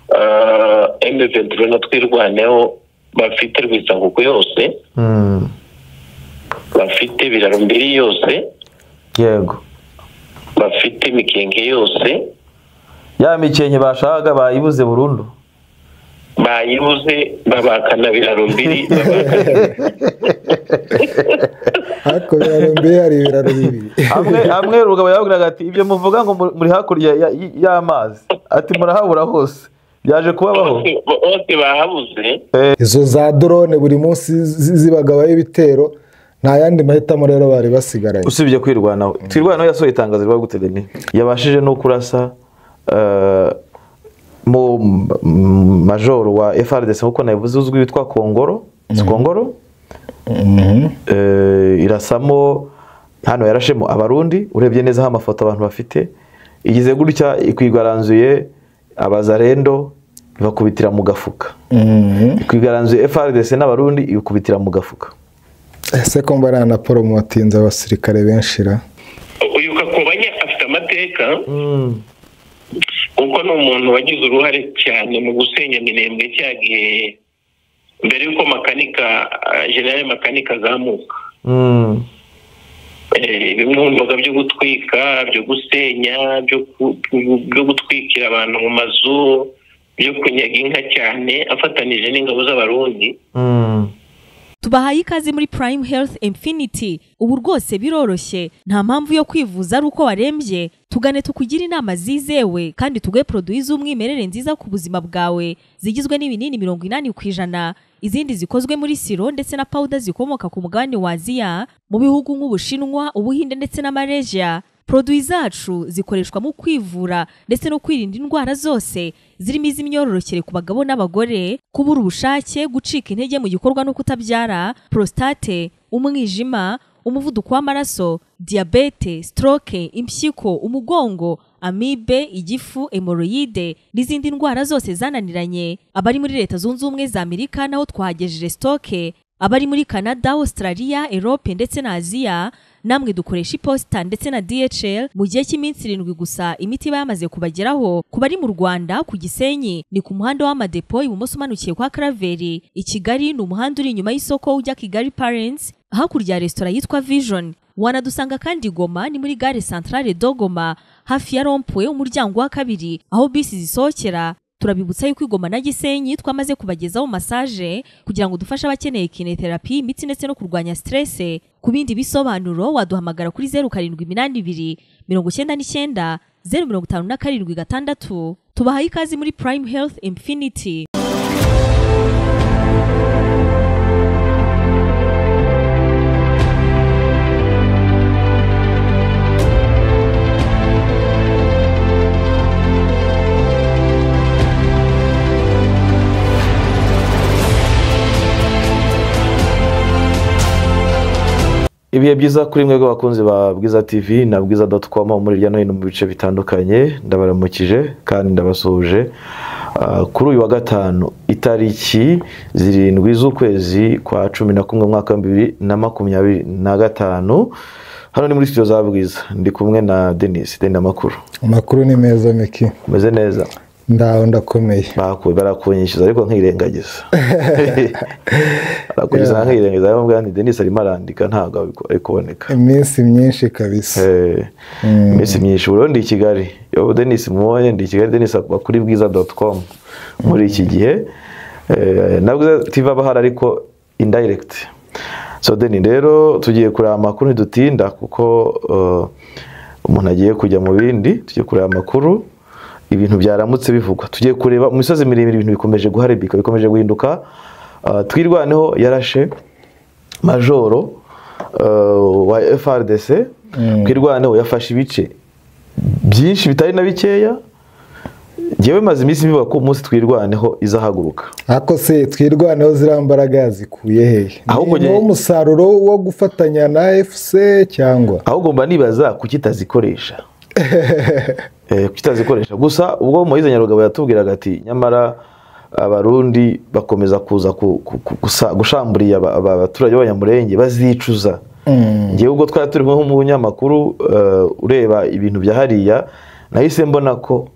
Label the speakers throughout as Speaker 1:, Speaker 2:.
Speaker 1: M23 na Twirwaneho bafite Rwisankuku yose, bafite Birarumbiri yose,
Speaker 2: yego,
Speaker 1: bafite Mikenke yose.
Speaker 2: Ya Mikenke bashaka bayibuze burundu,
Speaker 1: bayibuze babakana Birarumbiri.
Speaker 3: Ariko Birarumbiri hari ibiraro bibiri.
Speaker 2: Amwe Rugabo yabwiraga ati ibyo muvuga ngo muri hakurya y'amazi, ati murahabura hose, byaje kubabaho
Speaker 1: bose bahabuze.
Speaker 3: Izo za drone buri munsi zibagabaye ibitero, nta yandi mahitamo rero bari basigaranye
Speaker 2: usibye kwirwanaho. Twirwanaho yasohoye itangazo rivuga gute Denis? Yabashije no kurasa mu majoro wa FARDC nkuko nabivuze uzwi witwa Kongoro, Kongoro irasamo hano, yarashemo abarundi. Urebye neza aho amafoto abantu bafite igize gutya ikwigaranzuye abazarendo ibakubitira mu gafuka, ikwigaranzuye FARDC n'abarundi ikubitira mu gafuka.
Speaker 3: Ese ko mbara na promotinze abasirikare benshi ra?
Speaker 1: Uyu Kakobanya afite amateka kuko ni umuntu wagize uruhare cyane mu gusenya Minembwe cyagihe mbere yuko Makanika, General Makanika azamuka. Bimwe mu bikorwa byo gutwika, byo gusenya, byo gutwikira abantu mu mazu, byo kunyaga inka cyane, afatanije n'ingabo z'abarundi.
Speaker 4: Tubahaye ikaze muri Prime Health Infinity. Ubu rwose biroroshye, nta mpamvu yo kwivuza ari uko warembye. Tugane tukugira inama zizewe kandi tuguhe produits z'umwimerere nziza ku buzima bwawe, zigizwe n'ibinini 80%, izindi zikozwe muri siro ndetse na powder zikomoka ku mugabane wa Aziya, mu bihugu nk'Ubushinwa, Ubuhinde ndetse na Malaysia. Produits zacu zikoreshwa mu kwivura ndetse no kwirinda indwara zose zirimo iz'imyororokere ku bagabo n'abagore, kubura ubushake, gucika intege mu gikorwa no kutabyara, prostate, umwijima, umuvuduko w'amaraso, diabete, stroke, impyiko, umugongo, amibe, igifu, hemorrhoide n'izindi ndwara zose zananiranye. Abari muri Leta Zunze Ubumwe za Amerika naho twahagejeje stoke, abari muri Canada, Australia, Europe ndetse na Aziya namwe dukoresha iposita ndetse na DHL mu gihe cy'iminsi 7 gusa imiti bayamaze kubageraho. Ku bari mu Rwanda ku Gisenyi ni ku muhanda w'amadepo ibumoso umanukiye kwa Karaveri, i Kigali ni umuhanda uri inyuma y'isoko ujya Kigali Parents, hakurya ya resitora yitwa Vision. Wanadusanga kandi Goma ni muri gare centrale do Goma hafi ya rompwe umuryango wa kabiri aho bisi zisohokera. Turabibutsa yuko Goma na Gisenyi twamaze kubagezaho massage kugira ngo dufashe abakeneye kinetherapy, imitsi ndetse no kurwanya stress. Ku bindi bisobanuro waduhamagara kuri 0782 99 057 6. Tubahaye ikaze muri Prime Health Infinity.
Speaker 2: Ibihe byiza kuri mwebwe bakunzi ba Bwiza TV na bwiza.com muri hirya no hino mu bice bitandukanye, ndabaramukije kandi ndabasuhuje. Kuri uyu wa gatanu itariki 7 z'ukwezi kwa 11 mwaka wa 2025, hano ni muri studio za Bwiza, ndi kumwe na Denis. Denis, amakuru?
Speaker 3: Amakuru ni meza Miki.
Speaker 2: Meze neza?
Speaker 3: Ndaho ndakomeye.
Speaker 2: Barakunyishyuza ariko nkirengagiza. Barakunyishyuza nkirengagiza, ariko nti Denis arimo arandika ntabwo ari kuboneka.
Speaker 3: Iminsi myinshi kabisa.
Speaker 2: Iminsi myinshi. Uburundi i Kigali. Yo Denis mubonye ndi i Kigali, Denis akuba kuri bwiza.com muri iki gihe. Na Bwiza TV abahari ariko indirect. So Denis rero tugiye kureba amakuru ntidutinda kuko umuntu agiye kujya mu bindi, tugiye kureba amakuru. Ibintu byaramutse bivugwa, tugiye kureba mu misozi miremire ibintu bikomeje guharibika, bikomeje guhinduka. Twirwaneho yarashe majoro wa FARDC. Twirwaneho yafashe ibice byinshi bitari na bikeya. Ngewe maze iminsi bivuga ko umunsi Twirwaneho izahaguruka.
Speaker 3: Ako se Twirwaneho zirambaraga yazikuye hehe?
Speaker 2: Ahubwo
Speaker 3: ni umusaruro wo gufatanya na FC cyangwa
Speaker 2: ahubwo mba nibaza kuki itazikoresha. Kitazikoresha gusa. Ubwo Moise Nyarugabo yatubwiraga ati nyamara abarundi bakomeza kuza gushamburiya abaturage b'abanyamurenge bazicuza. Ngewe ubwo twari turi kumwe nk'umunyamakuru ureba ibintu bya hariya, nahise mbona ko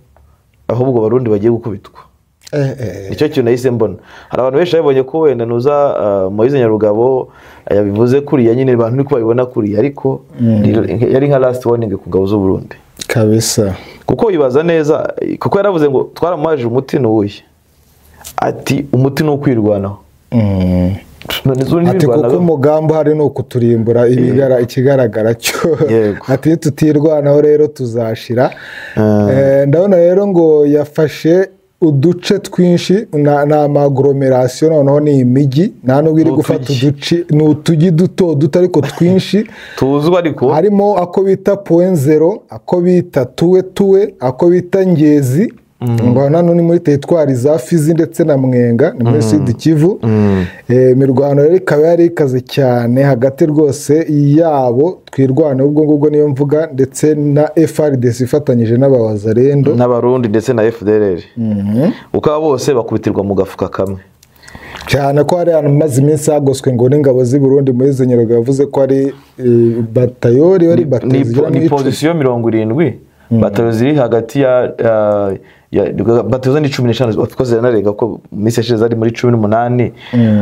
Speaker 2: ahubwo abarundi bagiye gukubitwa. Nicyo kintu nahise mbona. Hari abantu benshi babonye ko wenda nuza Moise Nyarugabo yabivuze kuriya nyine, abantu niko babibona kuriya, ariko yari nka last warning ku ngabo z'u Burundi
Speaker 3: kabisa.
Speaker 2: Kuko wibaza neza, kuko yaravuze ngo twaramuhaje umuti nuwuhe, ati umuti ni ukwirwanaho.
Speaker 3: Ati kuko umugambi hari ni ukuturimbura ikigaragara cyo, ati tutirwanaho rero tuzashira. Ndabona rero ngo yafashe uduce twinshi na aglomeration, noneho ni imijyi, nta nubwo iri gufata uduce, ni utugi duto duto ariko twinshi
Speaker 2: tuzwi, ariko
Speaker 3: harimo ako bita Point Zero, ako bita Tuwe Tuwe, ako bita Ngezi, ngo nano ni muri teritwari za Fizi ndetse na Mwenga, ni muri Sud Kivu. Imirwano rero ikaba yari ikaze cyane hagati rwose yabo twirwana ubwo ngubwo niyo mvuga, ndetse na FARDC ifatanyije n'abawazarendo
Speaker 2: n'abarundi ndetse na FDLR, ukaba bose bakubitirwa mu gafuka kamwe.
Speaker 3: Cyane ko hari ahantu maze iminsi hagoswe ngo n'ingabo z'i Burundi muri izo Nyarugabo yavuze ko ari batayori, ari
Speaker 2: batayori ni position 70 batayo ziri hagati ya batayo ni 15, of course ziranarenga ko minsi yashize zari muri 18,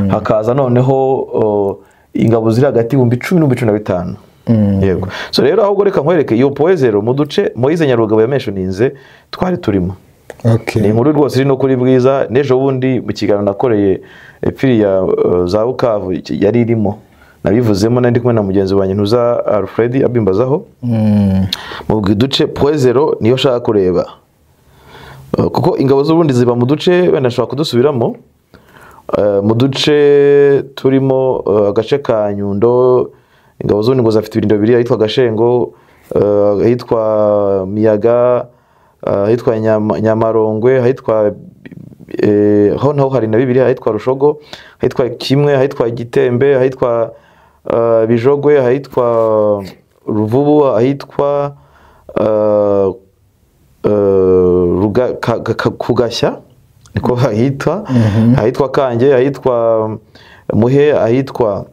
Speaker 2: hakaza noneho ingabo ziri hagati 10,000 15,000. Yego. So rero ahubwo reka nkwereke iyo Point Zero mu duce Moise Nyarugabo yamentioninze twari turimo. Ni inkuru rwose iri no kuri Bwiza, n'ejo bundi mu kiganiro nakoreye epfiri ya za Bukavu yari irimo, nabivuzemo nandi kumwe na mugenzi wanjye Ntuza Alfred abimbazaho. Mu duce Point Zero niyo shaka kureba, kuko ingabo z'Uburundi ziba mu duce, wenda nshobora kudusubiramo mu duce turimo agace ka Nyundo, ingabo z'Uburundi ngo zafite ibirindiro bibiri, ahitwa Gashengo, ahitwa Miyaga, ahitwa Nyamarongwe, ahitwa ho naho hari na bibiri, ahitwa Rushogo, ahitwa Kimwe, ahitwa Gitembe, ahitwa Bijogwe, ahitwa Ruvubu, ahitwa Kugashya niko hahitwa, ahitwa Kange, ahitwa Muhe, ahitwa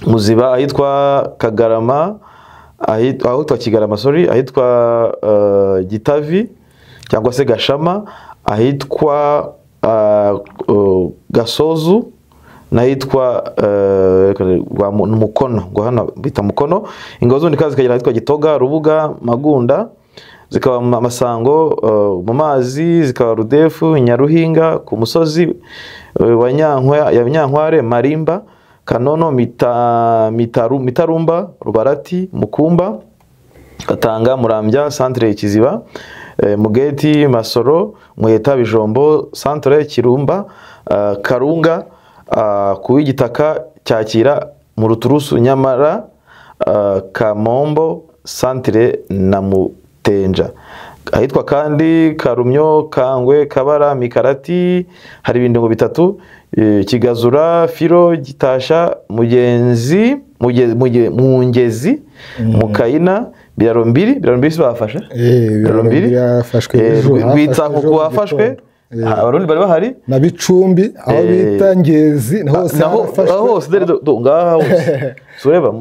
Speaker 2: Muziba, ahitwa Kagarama, ahitwa Kigarama, sorry, ahitwa Gitavi cyangwa se Gashama, ahitwa Gasozu, n'ahitwa Mukono, ngo hano bita Mukono. Ingabo z'Uburundi kandi zikagera ahitwa Gitoga, Rubuga, Magunda, zikaba Masango, mu mazi, zikaba Rudefu, Nyaruhinga, ku musozi wa Nyankware, Marimba, Kanono, Mitarumba, Rubarati, Mukumba, Katanga, Murambya, Centre Kiziba, Mugeti, Masoro, Muheta, Bijombo, Centre Kirumba, Karunga, Kuwigitaka, Cyakira, Muruturusu, Nyamara, Kamombo, Centre na Mutenja. Ahitwa kandi Karumyo, Kangwe, Kabara, Mikarati, hari ibindongo bitatu, Kigazura, Firo, Gitasha, Mugenzi, Mungezi, Mukayina, Biraro Mbiri, Biraro Mbiri bafashe?
Speaker 3: Biraro Mbiri yafashwe ejo.
Speaker 2: Rwitsankuku wafashwe, Abarundi bari bahari
Speaker 3: na Bicumbi, aho bita Ngezi, hose
Speaker 2: harafashwe. Hose dere ngaha hose. Sureba.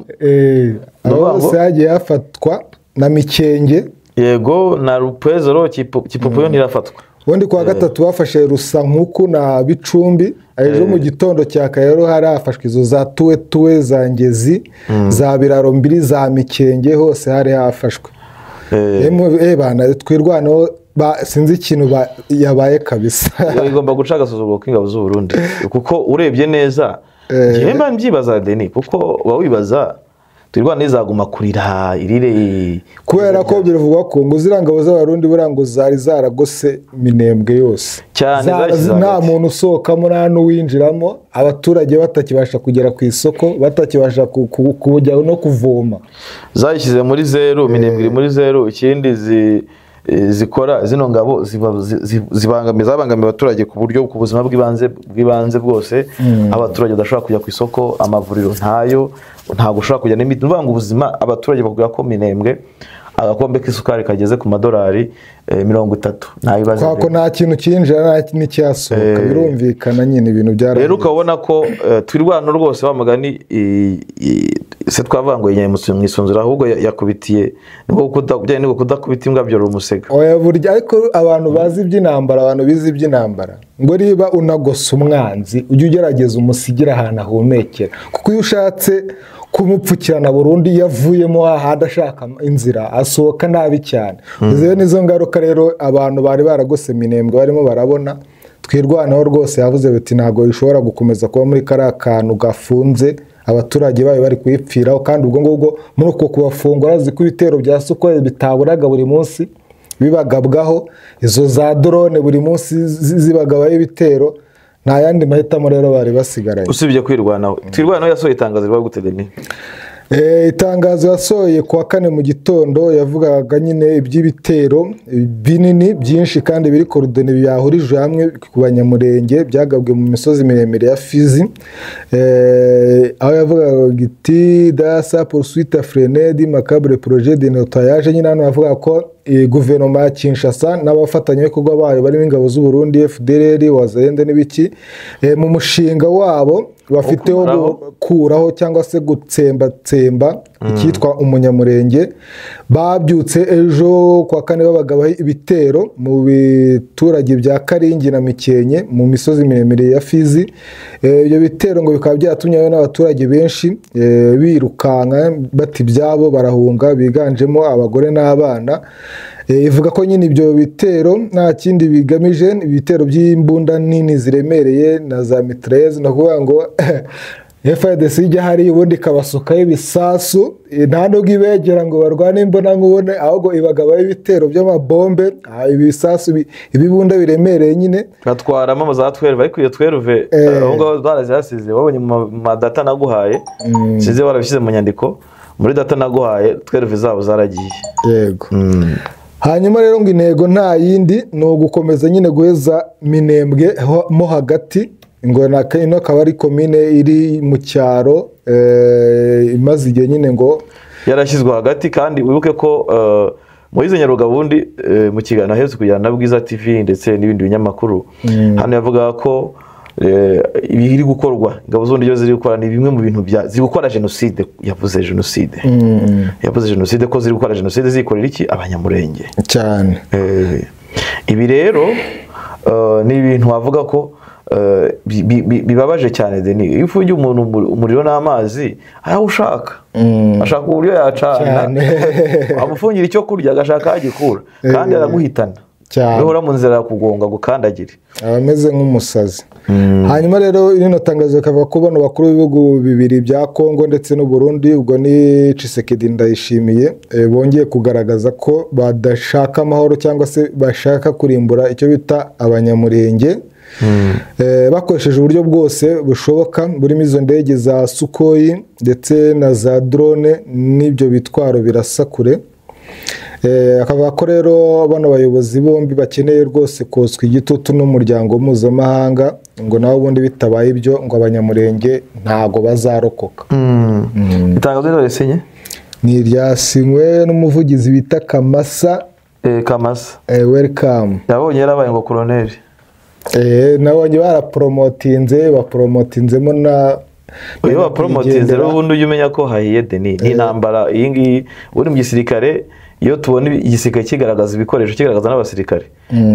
Speaker 3: Hose hagiye hafatwa na Mikenge.
Speaker 2: Yego, na Rupezero Kipopoyo ntirafatwa.
Speaker 3: Ubundi kwa gatatu bafashe Rusankuku na Bicumbi, ejo mu gitondo cya Kayero hari hafashwe izo za Tuwe Tuwe, za Ngezi, za Biraro Mbiri, za Mikenge, hose hari hafashwe. Bana twirwanaho sinzi ikintu yabaye kabisa.
Speaker 2: Igomba guca agasuzuguro k'ingabo z'u Burundi, kuko urebye neza njyewe mba mbyibaza Deni, kuko uba wibaza twirwana izaguma kurira irire,
Speaker 3: kubera ko bivugwa ko ngo ziriya ngabo z'Abarundi buriya ngo zari zaragose Minembwe yose
Speaker 2: cyane,
Speaker 3: nta muntu usohokamo nta n'uwinjiramo, abaturage batakibasha kugera ku isoko, batakibasha kujya no kuvoma,
Speaker 2: zayishyize muri zeru, Minembwe iri muri zeru. Ikindi zikora zino ngabo zibangamiye abaturage ku buryo ku buzima bw'ibanze bwose, abaturage badashobora kujya ku isoko, amavuriro ntayo, ntabwo ushobora kujya n'imiti. Ni ukuvuga ngo ubuzima abaturage bakubwira ko Minembwe agakombe k'isukari kageze ku madolari 30 ntabibaze
Speaker 3: kwako nta kintu cyinjira n'icyasohoka birumvikana nyine ibintu byaraye.
Speaker 2: Rero ukabona ko twirwano rwose bamugani se twavanguye mu isunzura ahubwo yakubitiye nibwo kudakubita imbwa byora umusega.
Speaker 3: Oya burya ariko abantu bazi iby'intambara, abantu bizi iby'intambara ngo niba unagosa umwanzi ujye ugerageza umusigira ahantu ahumekera, kuko iyo ushatse kumupfukirana burundu iyo avuyemo hahandi ashaka inzira asohoka nabi cyane. Izo nizo ngaruka rero abantu bari baragose Minembwe barimo barabona. Twirwanaho rwose yavuze biti ntabwo bishobora gukomeza kuba muri kariya kantu gafunze abaturage bayo bari kuyipfiraho, kandi ubwo ngubwo muri uko kubafungura azi ko ibitero bya Sukhoi bitaburaga buri munsi bibagabwaho, izo za drone buri munsi zibagabaho ibitero, nta yandi mahitamo rero bari basigaranye
Speaker 2: usibye kwirwanaho. Twirwanaho yasohoye itangazo rivuga gute Denis?
Speaker 3: Itangazo yasohoye kuwa kane mu gitondo yavugaga nyine iby'ibitero binini byinshi kandi biri coordonné byahurijwe hamwe ku Banyamurenge byagabwe mu misozi miremire ya Fizi, aho yavugaga iti dasa poursuite freinée du macabre projet de nettoyage. Nyine hano yavuga ko guverinoma ya Kinshasa n'abafatanyabikorwa bayo barimo ingabo z'u Burundi, FDLR, Wazalendo n'ibiki, mu mushinga wabo bafite wo gukuraho cyangwa se gutsembatsemba icyitwa umunyamurenge, babyutse ejo kwa kane babagabaho ibitero mu biturage bya Karingi na Mikenke mu misozi miremire ya Fizi. Ibyo bitero ngo bikaba byatumye n'abaturage benshi birukanka bati ibyabo barahunga, biganjemo abagore n'abana. Ivuga ko nyine ibyo bitero nta kindi bigamije, ibitero by'imbunda nini ziremereye na za mitrailleuse, no kuvuga ngo FARDC ijya hari ubundi ikabasukaho ibisasu, nta nubwo ibegera ngo barwane imbona nkubone, ahubwo ibagabaho ibitero by'amabombe, ibisasu, ibibunda biremereye nyine
Speaker 2: batwaramo za 12, ariko iyo 12 aho ngaho barazihasize, babonye mu madata naguhaye, size barabishyize mu nyandiko muri data naguhaye, 12 zabo zaragiye.
Speaker 3: Yego. Hanyuma rero ngo intego nta yindi ni ugukomeza nyine guheza Minembwe mo hagati, ngo ino akaba ari komine iri mu cyaro imaze igihe nyine ngo
Speaker 2: yarashyizwe hagati. Kandi wibuke ko Moise Nyarugabo ubundi mu kiganiro aherutse kujyana na Bwiza TV ndetse n'ibindi binyamakuru, hano yavugaga ko ibiri gukorwa ingabo z'ubundi byo ziri gukora ni bimwe mu bintu bya ziri gukora jenoside. Yavuze jenoside, yavuze jenoside ko ziri gukora jenoside zikorera iki Abanyamurenge
Speaker 3: cyane.
Speaker 2: Ibi rero ni ibintu wavuga ko bibabaje cyane Denis. Iyo ufungiye umuntu umuriro n'amazi aho ushaka ashaka uburyo yacana, amufungira icyo kurya agashaka agikura, kandi araguhitana uhora mu nzira kugonga gukandagire,
Speaker 3: abameze nk'umusazi. Hanyuma rero rino tangazo rikavuga ko bano bakuru b'ibihugu bibiri bya Kongo ndetse n'u Burundi, ubwo ni Tshisekedi Ndayishimiye, bongeye kugaragaza ko badashaka amahoro cyangwa se bashaka kurimbura icyo bita Abanyamurenge, bakoresheje uburyo bwose bushoboka burimo izo ndege za Sukhoi ndetse na za drone n'ibyo bitwaro birasa kure. Akavuga ko rero bano bayobozi bombi bakeneye rwose koswa igitutu n'umuryango mpuzamahanga, ngo nawe ubundi bitabaye ibyo ngo Abanyamurenge ntago bazarokoka.
Speaker 2: Itangazo rero risinye
Speaker 3: ni iryasinywe n'umuvugizi bita Kamasa.
Speaker 2: Kamasa
Speaker 3: welcome.
Speaker 2: Yabonye yarabaye ngo colonel.
Speaker 3: Nabonye barapromotinze, bapromotinzemo na
Speaker 2: iyo bapromotinze rero ubundi ujye umenya ko hahiye Denis. Ni intambara iyi ngiyi uri mu gisirikare, iyo tubona igisirikare kigaragaza ibikoresho kigaragaza n'abasirikare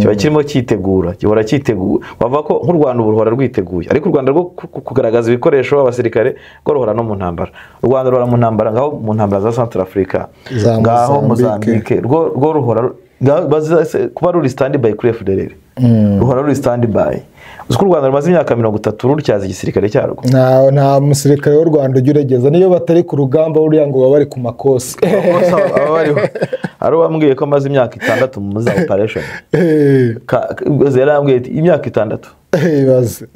Speaker 2: kiba kirimo cyitegura, gihora cyiteguye. Bavuga ko nk'u Rwanda ubu ruhora rwiteguye, ariko u Rwanda rwo kugaragaza ibikoresho abasirikare rwo ruhora no mu ntambara. U Rwanda ruhora mu ntambara, ngaho mu ntambara za Centrafrica, ngaho Mozambique, rwo ruhora kuba ruri stand by kuri FDLR, ruhora ruri stand by. Uzi ko u Rwanda rumaze imyaka 30 rutyaza igisirikare cyarwo.
Speaker 3: Nta musirikare w'u Rwanda ujya uregeza, niyo batari ku rugamba buriya ngo baba bari ku makosa.
Speaker 2: Hari uwambwiye ko amaze imyaka 6 mu za operation. Yarambwiye ati imyaka 6.
Speaker 3: Ibaze.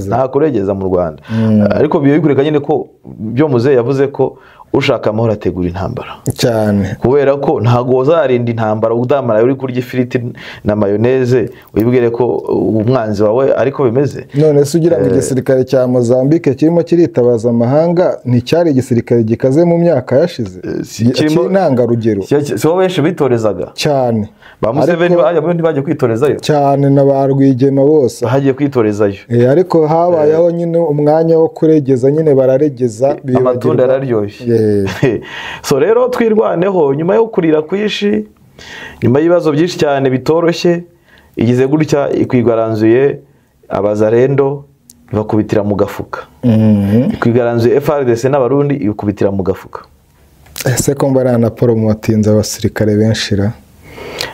Speaker 2: Nta kuregeza mu Rwanda. Ariko biyo bikureka nyine ko byo muzehe yavuze ko Ushaka amahoro ategura intambara
Speaker 3: cyane,
Speaker 2: kubera ko ntago uzarinda intambara udamara uri kurya ifiriti na mayoneze wibwire ko umwanzi wawe ariko bimeze.
Speaker 3: None se ugira ngo igisirikare cya Mozambique kirimo kiritabaza amahanga nticyari igisirikare gikaze mu myaka yashize cy'intangarugero?
Speaker 2: Si bo benshi bitorezaga
Speaker 3: cyane,
Speaker 2: ba Museveni ntibagiye kwitorezayo
Speaker 3: cyane, na ba Rwigema bose
Speaker 2: bagiye kwitorezayo.
Speaker 3: Ariko habayeho nyine umwanya wo kuregeza, nyine bararegeza,
Speaker 2: amatunda yararyoshye. So rero twirwaneho nyuma yo kurira kwishi, nyuma y'ibibazo byinshi cyane bitoroshye, igize gutya ikwigaranzuye abazarendo ibakubitira mu gafuka, ikwigaranzuye FARDC n'abarundi ibakubitira mu gafuka.
Speaker 3: Ese ko mbarana poromotinze abasirikare benshi ra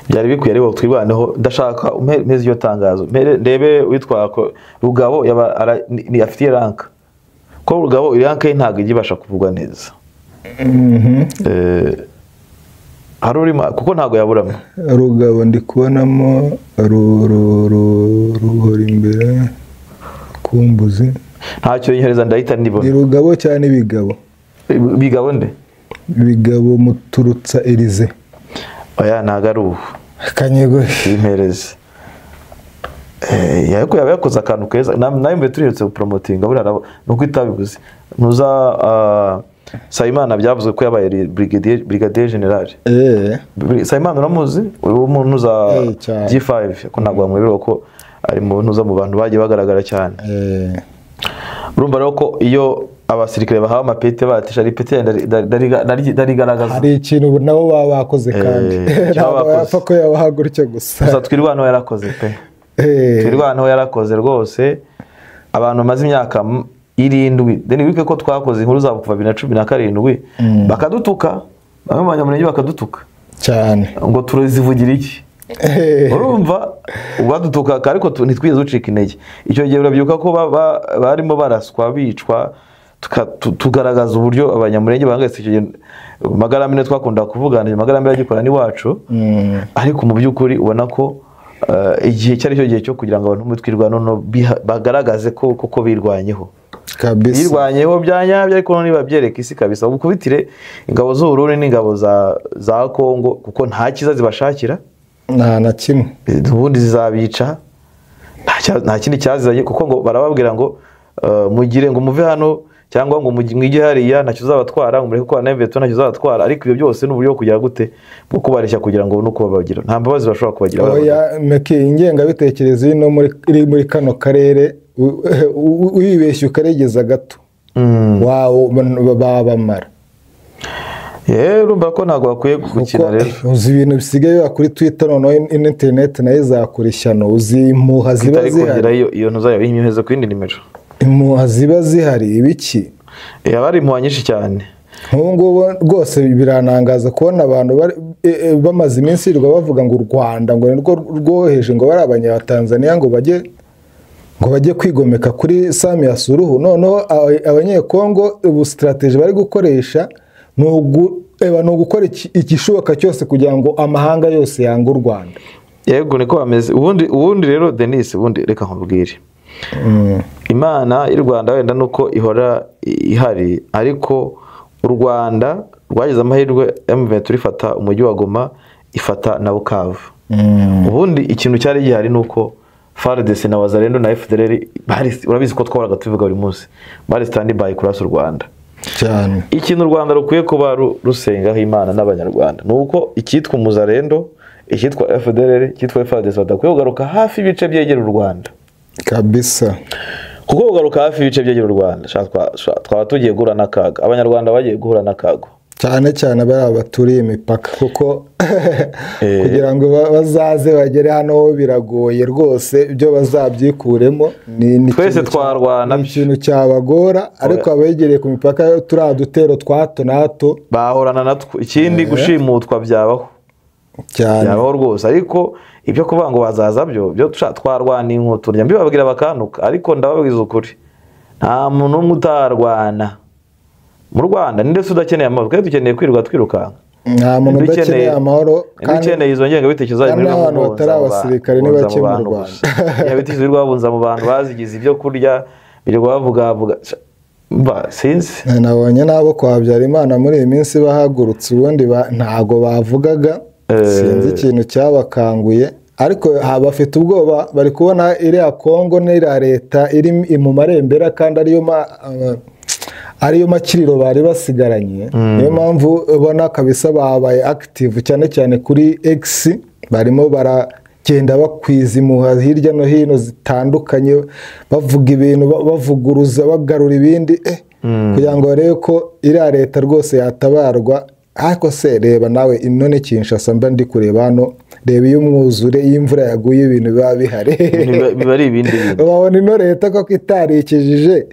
Speaker 2: byari bikwiye, ariko twirwaneho. Ndashaka umpeze iryo tangazo ndebe witwa Rugabo yaba afitiye ranka, ko Rugabo ranka ye ntabwo ijya ibasha kuvugwa neza. Hari urimo kuko ntabwo yaburamo
Speaker 3: Rugabo, ndi kubonamo ruhora imbere kumbuzi
Speaker 2: ntacyo yinyohereza ndahita nibona.
Speaker 3: Ni Rugabo cyane Bigabo?
Speaker 2: Bigabo nde?
Speaker 3: Bigabo Muturutsa Elize.
Speaker 2: Oya ntabwo ari ubu
Speaker 3: kanyego
Speaker 2: impereze. Ariko yaba yakoze akantu keza nawe mbere turihetse guporomotinga buriya nuko itabibuze ntuza. Sayimana byavuzwe ko yabaye brigadier general. Sayimana uramuzi? Uyu muntu uza G5 ko ntabwo bamweberwa ko ari mu ntuza mu bantu bagiye bagaragara cyane. Urumva rero ko iyo abasirikare bahawe amapete batisha ari pete ndarigaragaza
Speaker 3: hari ikintu nabo baba bakoze, kandi ntabwo yapfa ko yabaha gutyo gusa.
Speaker 2: Gusa twirwaneho yarakoze pe, twirwaneho yarakoze rwose. Abantu bamaze imyaka 7 deni wibuke ko twakoze inkuru zabo kuva 2017 bakadutuka, bamwe mu banyamurenge bakadutuka
Speaker 3: cyane
Speaker 2: ngo turazivugira iki. Urumva badutuka ariko ntitwigeze ducika intege. Icyo gihe urabyibuka ko barimo baraswa bicwa, tugaragaza uburyo abanyamurenge bahangayitse. Icyo gihe Magarambe twakunda kuvugana, Magarambe yagikora n'iwacu, ariko mu by'ukuri ubona ko igihe cyari cyo gihe cyo kugira ngo abantu muri twirwaneho bagaragaze ko koko birwanyeho
Speaker 3: kabisa,
Speaker 2: birwanyeho bya nyabyo, ariko niba byereka isi kabisa. Ubukubitire ingabo z'u Burundi n'ingabo za Kongo kuko nta kiza zibashakira
Speaker 3: nta na kimwe,
Speaker 2: ubundi zizabica nta kindi cyazanye, kuko ngo barababwira ngo mugire ngo muve hano cyangwa ngo mwige hariya ntacyo uzabatwara, ngo mureke ko na veto ntacyo uzabatwara. Ariko ibyo byose ni uburyo kugira gute bwo kubareshya kugira ngo nuko babagira nta mbabazi bashobora kubagira.
Speaker 3: Oya meki ingengabitekerezo ino iri muri kano karere wibeshye ukaregeza gato wawo babamara.
Speaker 2: Urumva ko ntabwo bakwiye gukina rero.
Speaker 3: Uzi ibintu bisigaye kuri Twitter noneho internet nayo izakora ishyano. Uzi impuha ziba zihari,
Speaker 2: iyo ntuzayo inyohereza ku yindi nimero,
Speaker 3: impuha ziba zihari ibiki,
Speaker 2: yaba ari impuha nyinshi cyane.
Speaker 3: Nk'ubu ngubu rwose biranangaza kubona abantu bamaze iminsi birirwa bavuga ngo u Rwanda ngo nirwo rwoheje ngo bari abanyatanzania ngo bajye kwigomeka kuri Samia Suluhu. Noneho abanyekongo ubu strategy bari gukoresha ni ugukora igishoboka cyose kugira ngo amahanga yose yange u Rwanda.
Speaker 2: Yego niko bameze. Ubundi rero Denis, ubundi reka nkubwire, Imana y'u Rwanda wenda nuko ihora ihari, ariko u Rwanda rwagize amahirwe M23 ifata umujyi wa Goma, ifata na Bukavu. Ubundi ikintu cyari gihari nuko FARDC na Wazalendo na FDLR urabizi ko twahoraga tubivuga buri munsi, bari stand by kurasa u Rwanda
Speaker 3: cyane.
Speaker 2: Ikintu u Rwanda rukwiye kuba rusengaho Imana n'abanyarwanda nuko icyitwa umuzarendo, icyitwa FDLR, icyitwa FARDC badakwiye kugaruka hafi ibice byegera u Rwanda
Speaker 3: kabisa,
Speaker 2: kuko kugaruka hafi ibice byegera u Rwanda twaba tugiye guhura n'akaga. Abanyarwanda bagiye guhura n'akaga
Speaker 3: cyane cyane bari abaturiye imipaka, kuko kugira ngo bazaze bagere hano biragoye rwose, ibyo bazabyikuremo ni
Speaker 2: twese twarwana
Speaker 3: ikintu cyabagora, ariko abegereye ku mipaka turiya dutero twa hato na hato
Speaker 2: bahorana natwo. Ikindi gushimutwa byabaho
Speaker 3: cyane,
Speaker 2: byabaho rwose, ariko ibyo kuvuga ngo bazaza byo twarwana inkoto mbibabwira bakanuka, ariko ndababwiza ukuri nta muntu n'umwe utarwana mu Rwanda. Ni ndetse udakeneye amahoro, kandi dukeneye kwirirwa twirukanka.
Speaker 3: Nta muntu udakeneye amahoro,
Speaker 2: kandi ukeneye izo ngengabitekerezo zayo
Speaker 3: muri abantu batari abasirikare ni bake mu Rwanda.
Speaker 2: Ingengabitekerezo birirwa babunza mu bantu bazigize ibyo kurya, birirwa bavuga. Sinzi.
Speaker 3: Nabonye nabo kwa Habyarimana muri iyi minsi bahagurutse, ubundi ntago bavugaga, sinzi ikintu cyabakanguye, ariko bafite ubwoba, bari kubona iriya Kongo n'iriya leta iri mu marembera kandi ariyo makiriro bari basigaranye. Niyo mpamvu ubona kabisa babaye active cyane cyane kuri X, barimo baragenda bakwiza impuha hirya no hino zitandukanye, bavuga ibintu, bavuguruza, bagarura ibindi, kugira ngo barebe ko iriya leta rwose yatabarwa. Ariko se reba nawe none Kinshasa mba ndi kureba hano, reba iyo umwuzure, iyo imvura yaguye, ibintu biba bihari,
Speaker 2: biba ari ibindi bintu.
Speaker 3: Babona ino leta koko itarikijije,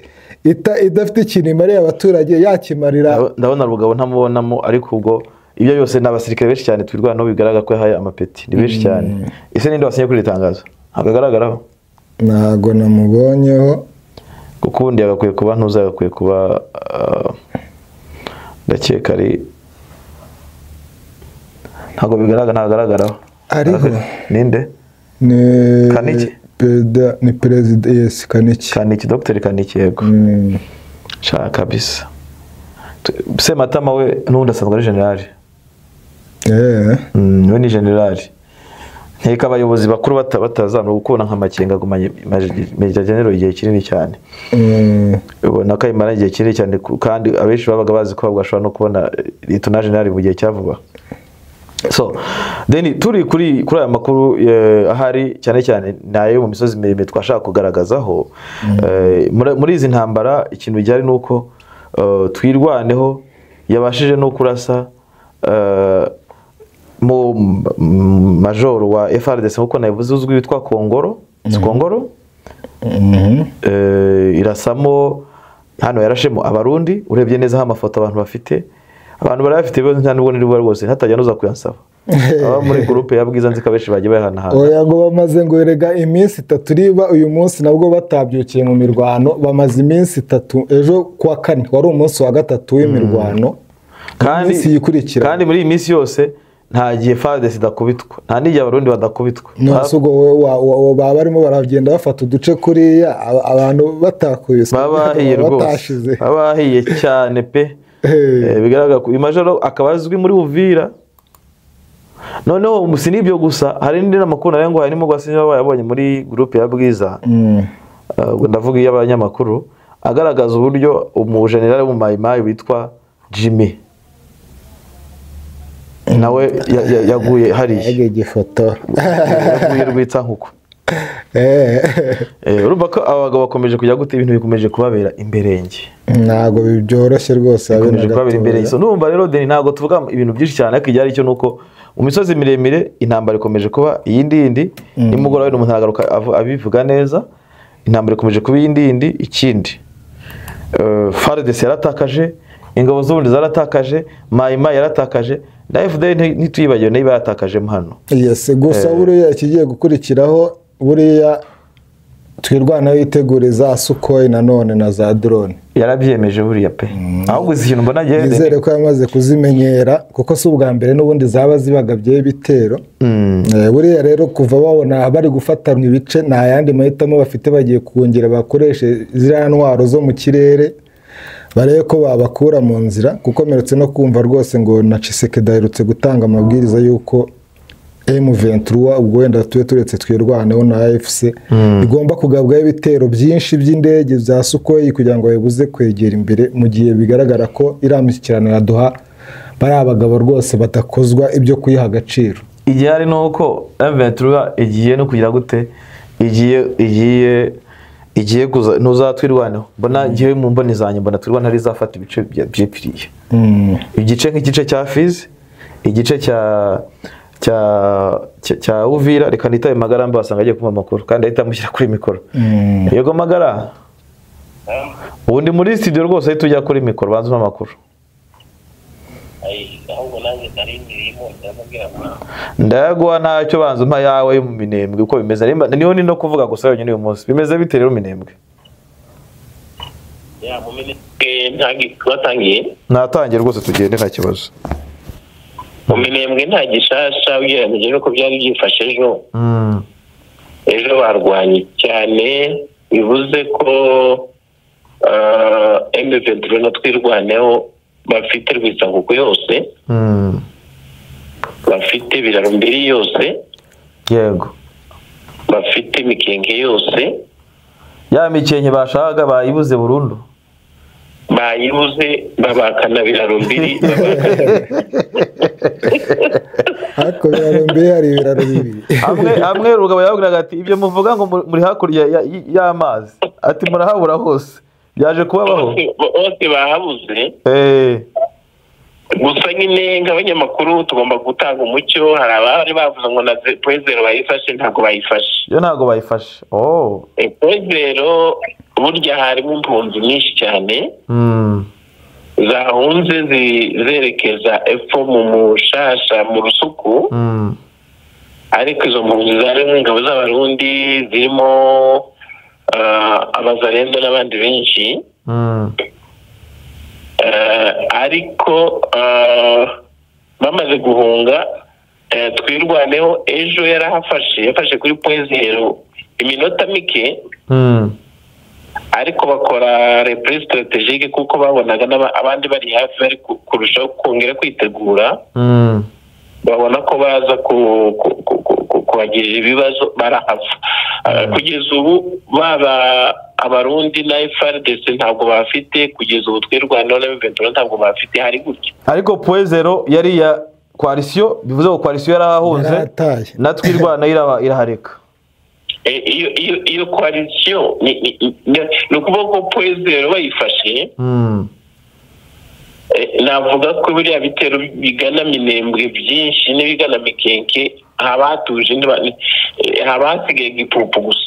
Speaker 3: idafite ikintu imariye abaturage, yakimarira.
Speaker 2: Ndabona Rugabo ntamubonamo, ariko ubwo ibyo byose ni abasirikare benshi cyane twirwanaho, bigaragara ko yahaye amapeti, ni benshi cyane. Ese ninde wasinye kuri iri tangazo? Ntabwo agaragaraho,
Speaker 3: ntabwo namubonyeho,
Speaker 2: kuko ubundi yagakwiye kuba ntuza, yagakwiye kuba ndakeka ari, ntabwo bigaragara, ntagaragaraho.
Speaker 3: Ariho
Speaker 2: ninde?
Speaker 3: Ni
Speaker 2: Kaniki?
Speaker 3: Ni perezida, yes, Kaniki.
Speaker 2: Kaniki, Dr Kaniki, yego. Shaka kabisa. Sematama we n'ubundi asanzwe ari generali. We ni generali. Nkeka abayobozi bakuru batazamura gukubona nka Makenga agumanye Major General igihe kinini cyane. Ubona ko ayimara igihe kinini cyane, kandi abenshi babaga bazi ko bashobora no kubona Lieutenant General mu gihe cya vuba. So then turi kuri aya makuru ahari cyane cyane nayo mu misozi miremire twashaka kugaragazaho, muri izi ntambara ikintu gihari nuko twirwaneho yabashije no kurasa mu major wa FARDC nkuko nabivuze uzwi witwa Kongoro, Kongoro irasamo hano, yarashemo Abarundi. Urebye neza amafoto abantu bafite, abantu barayafite ibibazo nta nubwo nirwo rwose ntatajya nuza kuyansaba. Aba muri groupe ya Bwiza nzi ko abenshi bagiye bahanahana.
Speaker 3: Oya ngo bamaze ngo erega iminsi itatu riba uyu munsi nabwo batabyukiye mu mirwano, bamaze iminsi itatu, ejo kuwa kane wari umunsi wa gatatu w'imirwano.
Speaker 2: Kandi muri iyi minsi yose nta gihe FARDC idakubitwa, nta n'igihe Abarundi badakubitwa.
Speaker 3: Nonse ubwo wowe baba barimo baragenda bafata uduce kuriya abantu batakubiswe,
Speaker 2: babahiye rwose, babahiye cyane pe. Bigaragara ko uyu majoro akaba azwi muri Uvira. Noneho si n'ibyo gusa, hari n'indi makuru nari nguhaye nimugwa sinzi bayabonye muri groupe ya Bwiza, ndavuga iy'abanyamakuru, agaragaza uburyo umujenerali w'umumayimayi witwa Jimmy nawe yaguye hariya, yaguye Rwitsankuku. Urumva ko abagabo bakomeje kujya gute, ibintu bikomeje kubabera imberenge,
Speaker 3: ntabwo byoroshye rwose,
Speaker 2: bikomeje kubabera imberenge. So numva rero Deni ntabwo tuvuga ibintu byinshi cyane, ariko icyari cyo nuko mu misozi miremire intambara ikomeje kuba iyindi yindi, nimugoroba umuntu aragaruka abivuga neza, intambara ikomeje kuba iyindi yindi. Ikindi FARDC yaratakaje, ingabo z'ubundi zaratakaje, Maima yaratakaje, na FDL ntituyibagiwe nayo yaratakajemo hano.
Speaker 3: Yes, gusa buriya ikigiye gukurikiraho, buriya twirwanaho yitegure za Sukhoi nanone na za drone.
Speaker 2: Yarabyemeje buriya pe. Ahubwo izi kintu mbona ngiye
Speaker 3: nizere ko yamaze kuzimenyera, kuko si ubwa mbere n'ubundi zaba zibagabye ibitero. Buriya rero kuva babona bari gufatanwa ibice, nta yandi mahitamo bafite, bagiye kongera bakoreshe ziriya ntwaro zo mu kirere, barebe ko babakura mu nzira, kuko meretse no kumva rwose ngo na Tshisekedi aherutse gutanga amabwiriza y'uko M23 ubwo wenda tube turetse twirwaneho na AFC igomba kugabwaho ibitero byinshi by'indege za Sukhoi kugira ngo babuze kwegera imbere, mu gihe bigaragara ko iriya mishyikirano ya Doha bari abagabo rwose batakozwa ibyo kuyiha agaciro.
Speaker 2: Igihe ari nuko M23 igiye no kugira gute, igiye kuza ntuzatwirwaneho, mbona ngiye mu mboni zanjye mbona twirwana rizafata ibice byipfiriye, igice nk'igice cya Fizi, igice cya Uvira. Reka nitabe Magara mba wasanga agiye kumpa amakuru kandi ahita amushyira kuri mikoro. Yego Magara, ubundi muri studio rwose ahita ujya kuri mikoro banza umpe amakuru. Ndayaguha ntacyo, banza umpa yawe mu Minembwe uko bimeze. Niho ni no kuvuga gusa yonyine uyu munsi bimeze bite rero Minembwe? Natangiye rwose tugende nta kibazo.
Speaker 1: Mu Minembwe nta gishasha ugereranyije nuko byari byifashe ejo. Ejo barwanye cyane, bivuze ko M23 na Twirwaneho bafite Rwitsankuku yose, bafite Birarumbiri yose,
Speaker 2: yego,
Speaker 1: bafite Mikenke yose.
Speaker 2: Ya Mikenke bashakaga bayibuze burundu,
Speaker 1: bayibuze babakana Birarumbiri.
Speaker 3: Ariko Birarumbiri hari ibiraro bibiri.
Speaker 2: Amwe Rugabo yababwiraga ati ibyo muvuga ngo muri hakurya y'amazi, ati murahabura hose, byaje kubabaho
Speaker 1: bose bahabuze. Gusa nyine nk'abanyamakuru tugomba gutanga umucyo. Hari abari bavuze ngo na Point Zero bayifashe, ntabwo bayifashe.
Speaker 2: Yo ntabwo bayifashe. Oh,
Speaker 1: Point Zero burya harimo impunzi nyinshi cyane zahunze zerekeza epfo mu Mushasha mu Rusuku. Ariko izo mpunzi zarimo ingabo z'Abarundi, zirimo abazarendo n'abandi benshi. Ariko bamaze guhunga, Twirwaneho ejo yarahafashe, yafashe kuri Point Zero iminota mike, ariko bakora repli stratégique kuko babonaga abandi bari hafi bari kurushaho kongera kwitegura, babona ko baza kuhagirira ibibazo, barahava. Kugeza ubu baba Abarundi na FARDC ntabwo bafite, kugeza ubu Twirwaneho na M23 ntabwo bafite, hari gutya.
Speaker 2: Ariko Point Zero yari ya coalition, bivuze ko coalition yarahunze na Twirwaneho irahareka.
Speaker 1: Iyo coalition ni ukuvuga ko Point Zero bayifashe, navuga ko biriya bitero bigana Minembwe byinshi n'ibigana Mikenke habatuje, habasigaye gipupu gusa.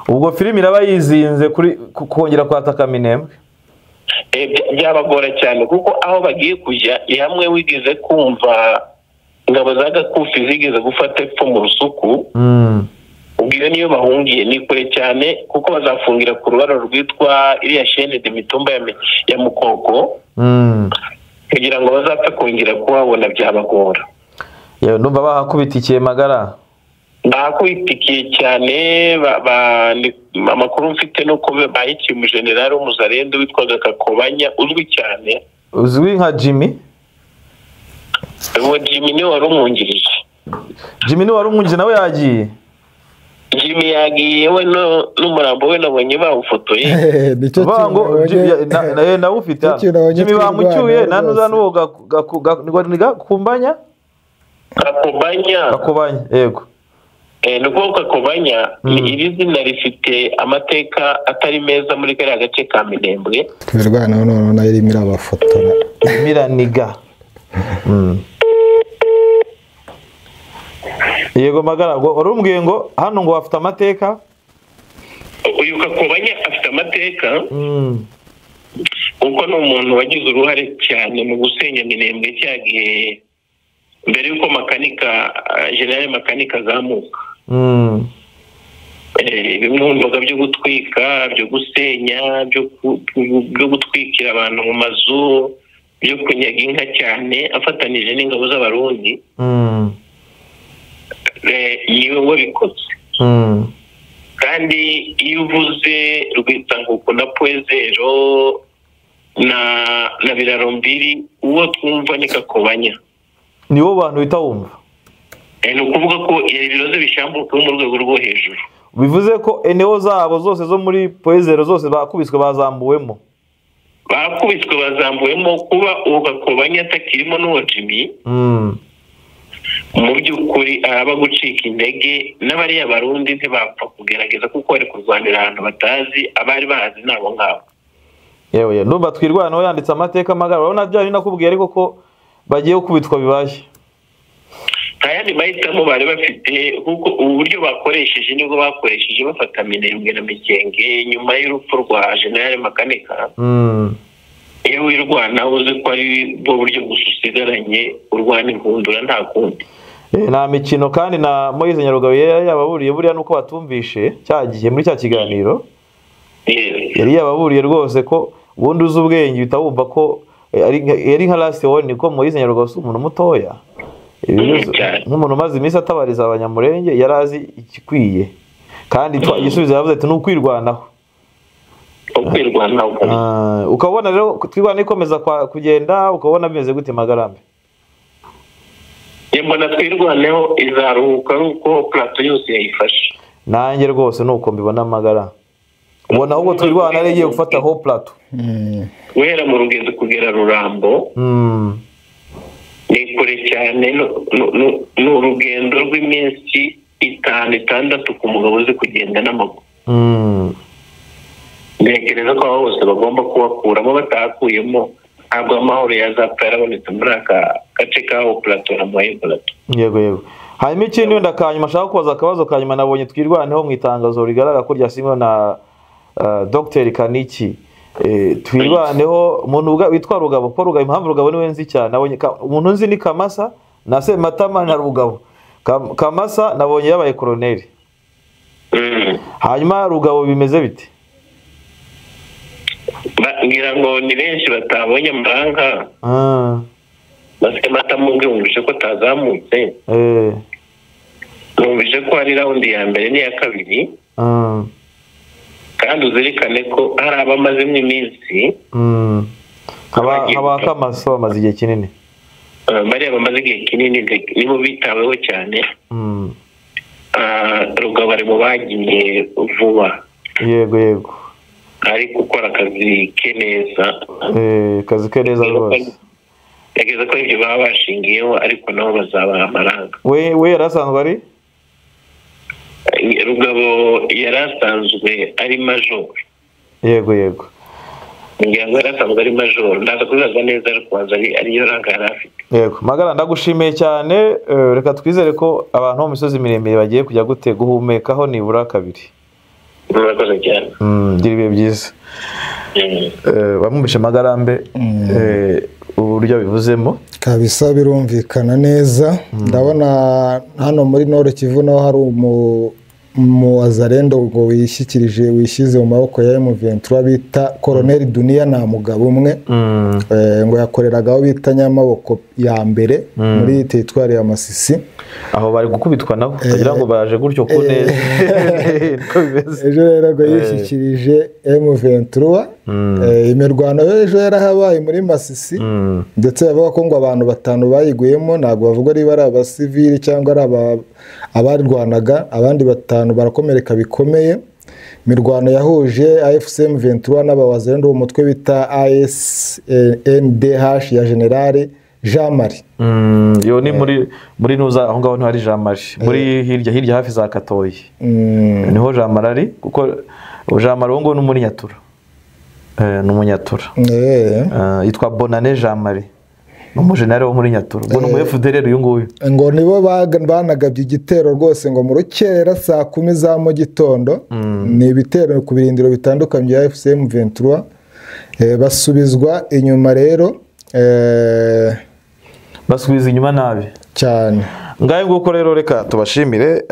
Speaker 2: Ubwo filimi iraba yizinze kuri kongera kwataka Minembwe,
Speaker 1: byabagora cyane kuko aho bagiye kujya ni hamwe wigeze kumva ingabo za Gakufi zigeze gufata epfo mu Rusuku. Ubwo iyo niyo bahungiye ni kure cyane kuko bazafungira ku rubaro rwitwa iriya chaîne de mitumba ya Mukoko, kugira ngo bazapfe kongera kuhabona byabagora.
Speaker 2: Yewe ndumva bahakubitikiye Magara,
Speaker 1: bahakubitikiye cyane. Amakuru mfite nuko bahikiye umujenerali w'umuzarendo witwaga Kakobanya, uzwi cyane,
Speaker 2: uzwi nka Jimmy.
Speaker 1: Uwo Jimmy niwe wari umwungirije.
Speaker 2: Jimmy niwe wari umwungirije, nawe yagiye.
Speaker 1: Jimmy yagiye we n'umurambo we nabonye bawufotoye.
Speaker 3: Nicyo kintu
Speaker 2: nawe ufite Jimmy bamucyuye nanuza n'uwo Gakumbanya. Kakobanya, yego.
Speaker 1: Ni ukuvuga Kakobanya, iri zina rifite amateka atari meza muri kariya gace ka Minembwe.
Speaker 3: Twirwaneho noneho nayo irimo irabafotora,
Speaker 2: irimo. Yego Magara, wari umbwiye ngo hano ngo bafite amateka.
Speaker 1: Uyu Kakobanya afite amateka kuko ni umuntu wagize uruhare cyane mu gusenya Minembwe cya gihe mbere y'uko Makanika, General Makanika azamuka. Bimwe mu bikorwa byo gutwika, byo gusenya, byo gutwikira abantu mu mazu, byo kunyaga inka cyane, afatanije n'ingabo z'Abarundi. Niwe wabikoze. Kandi iyo uvuze Rwitsankuku na Point Zero na Birarumbiri, uwo twumva ni Kakobanya.
Speaker 2: Niwo bantu bita wumva.
Speaker 1: Ni ukuvuga ko ibiroze bishambuka mu rwego rwo hejuru.
Speaker 2: Bivuze ko eneo zabo zose zo muri Point Zero zose bakubiswe bazambuwemo.
Speaker 1: Bakubiswe bazambuwemo kuba uwo Kakobanya atakirimo n'uwo Jimmy. Mu by'ukuri araba gucika intege n'abariya Barundi ntibapfa kugerageza kuko bari kurwanira ahantu batazi, abari bahazi nabo ngabo.
Speaker 2: Yewe ndumva Twirwaneho yanditse amateka Magara, urabona bya bintu nakubwiye ariko ko bagiye gukubitwa bibaye.
Speaker 1: Nta yandi mahitamo bari bafite kuko ubu buryo bakoresheje nibwo bakoresheje bafata Minembwe na Mikenge nyuma y'urupfu rwa General Makanika. Iyo wirwana uzi ko ari bwo buryo gusa usigaranye, urwana inkundura nta kundi.
Speaker 2: Nta mikino. Kandi na Moise Nyarugabo yababuriye buriya nuko batumvishe cya gihe muri cya kiganiro, yari yababuriye rwose ko ubundi uzi ubwenge uhita wumva ko yari nka last warning, ko Moise Nyarugabo si umuntu mutoya, nk'umuntu umaze iminsi atabariza Abanyamurenge yari azi igikwiye, kandi igisubizo yavuze ati ni ukwirwanaho.
Speaker 1: Kwirwanaho.
Speaker 2: Ukabona rero Twirwaneho ikomeza kugenda, ukabona bimeze gute Magarambe?
Speaker 1: Mbona Twirwaneho izaruhuka ari uko plateau yose yayifashe.
Speaker 2: Nanjye rwose nuko mbibona Magara. Ubona ahubwo Twirwaneho igiye gufata ho plateau.
Speaker 1: Guhera mu rugendo kugera Rurambo. Ni kure cyane, ni urugendo rw'iminsi 5 6 ku mugabo uzi kugenda n'amaguru. Ntekereza ko aho hose bagomba kubakuramo, batakuyemo ntabwo amahoro yazapfa yarabonetse muri aka gace kaho plateau na moyen plateau.
Speaker 2: Yego yego. Hanyuma ikindi wenda kanyuma ashaka kubaza akabazo kanyuma, nabonye Twirwaneho mu itangazo rigaragara ko ryasinywe na Dr Kaniki. Twirwaneho umuntu witwa Rugabo, ko Rugabo, impamvu Rugabo niwe nzi cyane, nabonye umuntu nzi ni Kamasa na Sematama na Rugabo. Kamasa nabonye yabaye koroneri. Hanyuma Rugabo bimeze bite?
Speaker 1: Ngira ngo ni benshi batabonye amaranka. Sematama ubwe ko tazamutse. Numvise ko ari raundi ya mbere n'iya kabiri. Kandi uzirikane ko hari abamazemo iminsi.
Speaker 2: Haba Kamasa bamaze igihe kinini.
Speaker 1: Bariya bamaze igihe kinini nibo bitaweho cyane. Rugabo ari mu bagiye vuba.
Speaker 2: Yego yego.
Speaker 1: Ari gukora akazi ke neza.
Speaker 2: Akazi ke neza rwose.
Speaker 1: Yageze ko ibyo baba bashingiyeho, ariko nabo bazabaha amaranga.
Speaker 2: We yari asanzwe ari?
Speaker 1: Rugabo yari asanzwe ari majoro.
Speaker 2: Yego yego.
Speaker 1: Ngira ngo yari asanzwe ari majoro, ndaza kubibaza neza ariko waza ariyo ranga yari afite.
Speaker 2: Yego, Magara ndagushimiye cyane, reka twizere ko abantu bo mu misozi miremire bagiye kujya gute guhumekaho nibura kabiri.
Speaker 1: Murakoze cyane.
Speaker 2: Gira ibihe byiza. Bamwumvishe Magarambe uburyo bivuzemo
Speaker 3: kabisa, birumvikana neza. Ndabona hano muri Nord Kivu naho hari umuwazarendo ngo wishyikirije wishyize mu maboko ya M23 bita Colonel Dunia na mugabo umwe, ngo yakoreraga aho bita Nyamaboko ya mbere muri teritwari ya Masisi.
Speaker 2: Aho bari gukubitwa nabo kugira ngo baje gutyo ko neza.
Speaker 3: Ejo rero ngo yishyikirije M23. Imirwano ejo yarahabaye muri Masisi, ndetse bavuga ko ngo abantu 5 bayiguyemo, ntabwo bavuga ari bari abasivili cyangwa ari abarwanaga, abandi 5 barakomereka bikomeye. Imirwano yahuje AFC M23 n'abawazarendo umutwe bita ASNDH ya General Jean Marie.
Speaker 2: Yo ni muri nuza aho ngaho ntari Jean Marie, muri hirya hafi za Katoyi. Niho Jean Marie ari, kuko Jean Marie ngo ni umunyatura. Ni umunyatura. Yitwa Bonane Jean Marie. Ni umujenali wo muri Nyatura. Ngo ni umu FDLR uyu nguyu.
Speaker 3: Ngo nibo banagabye igitero rwose ngo mu rukera saa 10 za mu gitondo. Ni ibitero ku birindiro bitandukanye bya AFC M23. Basubizwa inyuma rero.
Speaker 2: Basubiza inyuma nabi
Speaker 3: cyane.
Speaker 2: Ngaye nguko rero reka tubashimire.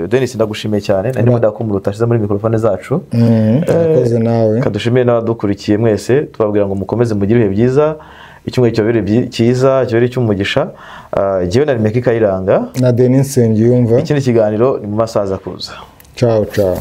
Speaker 2: Denis ndagushimiye cyane, nari ndakumura utashize muri mikrofone zacu.
Speaker 3: Urakoze nawe.
Speaker 2: Kadushimiye n'abadukurikiye mwese, tubabwira ngo mukomeze mugire ibihe byiza, icyumweru cyobere cyiza, cyobere cy'umugisha. Jewe na Meki Kayiranga
Speaker 3: na Denis Nsengiyumva.
Speaker 2: Ikindi kiganiro ni mu masaza kuza.
Speaker 3: Ciao ciao.